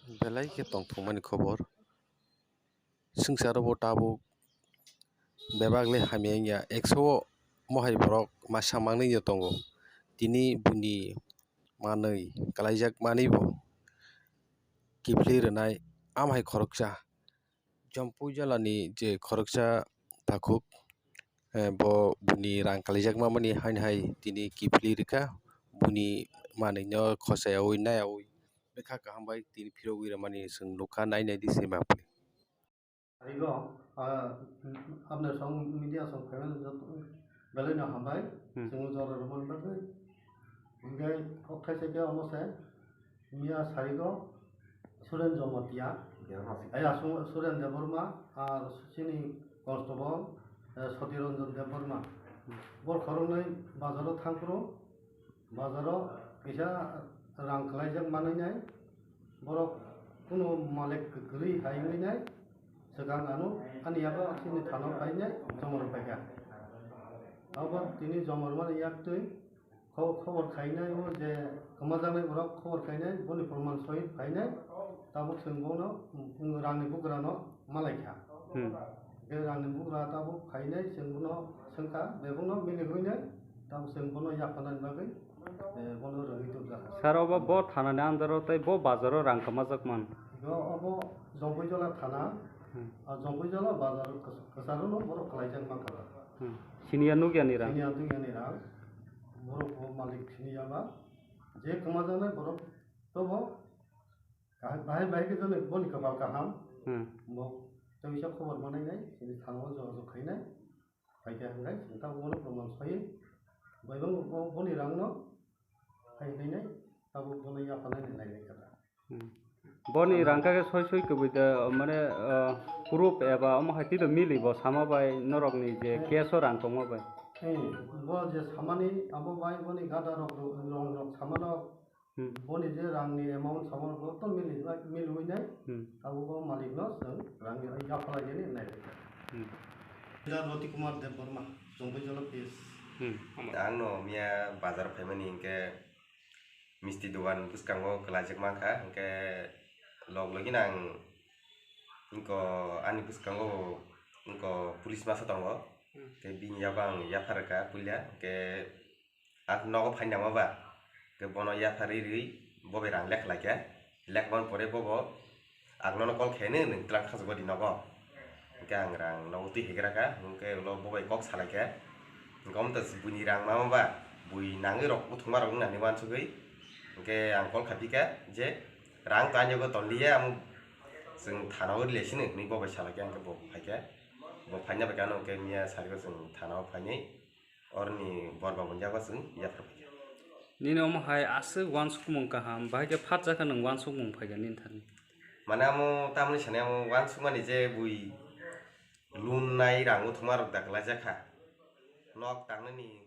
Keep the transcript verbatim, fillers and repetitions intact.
Belai khe tongthokmani khobor. Swngcharo bo tabuk bebak le hamya wngya, ekso o mohai borok masa manwi no tongo. Tini buini manwi kwlaijak manwi bo kiphilwi rwnai, amhai khoroksa Jampui jala ni je khoroksa takhuk, eh, bo buini rang kwlaijak mamani haino hai tini kiphilwi rwkha, buini manwi no khochayawi nayawi bwkha kaham bai tini phirogwi rwmani chwng nukha, nai nai di se ma phai. Arigo, ah, apni song media song phaimani joto belai no hambai, Hmm. chwng jora rwmani bagwi. Hinkhe kok thaisa khe omo se, miya sarigo Suren Jamatia, Debbarma. Aya Su-, Suren Debbarma, ar chini constable, eh, Soti Ranjan Debbarma. Bor khoroknwi bazaro thangphuru, bazaro kisa rang kwlaijak manwi nai, borok kunu malik kwrwi hai wngwi nai, swkang ano ani yago chini thana phainai jomor paikha. Abo tini jomor mani yaktwi kho-, khobor khainai o je kwmajaknai borok khobor khainai boni proman sohit phainai, tabuk chwng bono, mm, rangni bugrano malaikha. Hmm. Khe rangni bugra tabuk phainai, chwng bono swngkha, bebakno mili huinai, tabuk chwng bono yapharnani bagwi, eh, bono rwgwi tubjakha. Sir, obo bo thanani under-o tei bo bazaro rang kwmajak man? Bo obo Jongpoijola thana, Hmm. ah, Jongpoijola bazar kwch-, kwcharo no borok kwlaijak mankha. Hmm. Siniya nukya ni rang? Siniya nukya ni rang. Borok bo malik siniya ba. Je kwmajaknai borok tobo Kaham, bahai bahai khe jone boni kwpal kaham. Hmm. Bo tei bisa khobor manai nai, chini thana o jogajog khainai. Phaikha hwnkhe chwng tabuk bono proman soi. Bai bo, bo, boni rang no khai nai nai, tabuk bono yapharnai nai nai nai kha. Hmm. Boni rang kha khe soi soi kwbui da, mane, ah, proof eba omo hai twi da mili bo sama bai norok ni je Hmm. case o rang tongma bai. Hmm. Bo je samani abo bai boni gada rok, rong rok samano Hmm. Boni je rangni amount samo bo to mili, miliwi nai. Hmm. Abo bo malikno chwng rangni yaphalai nai nai. Hmm. Leader Roti Kumar Debbarma, Jongpoijola P S. Hmm. Ang no miya bazar phaimani hinkhe misti dogan bwskango kwlaijakma kha, hinkhe log logino ang wngkha ani bwskango wngkha police masa tongo. Hmm. Hinkhe bini yago ang yaphar kha puila, hinkhe Ang nogo phaina ma ba, khe bono yapharwi rwi bo bai rang lekha laikha, lekha man pore bobo ang nono call khaino nwng twlang khajagwi di nogo, hinkhe ang rang nogo twi hegra kha, hinkhe ulo bo bai kok salaikha, hinkhe omo to buini rang ma ma ba, bui nangwi rok buthung ma rok wngnani uansugwi, hinkhe ang call kha phi kha je rang to ani yago tonliya, amo chwng thana o rwlai sino hinwi bo bai salaikha, hinkhe bo phaikha, bo phaina bai khe ano hinkhe miya sarigo chwng thana o phainai. Oroni bor ba manya ba chwng yaphar phaikha. Nini omo hai aswk uansukmung kaham, bahai khe phatjakha nwng uansukmung phaikha nini thani. Mane amo tamni sani amo uansukmani je bui lunnai rang o thwngma rok da kwlaijakha. Nok tangnani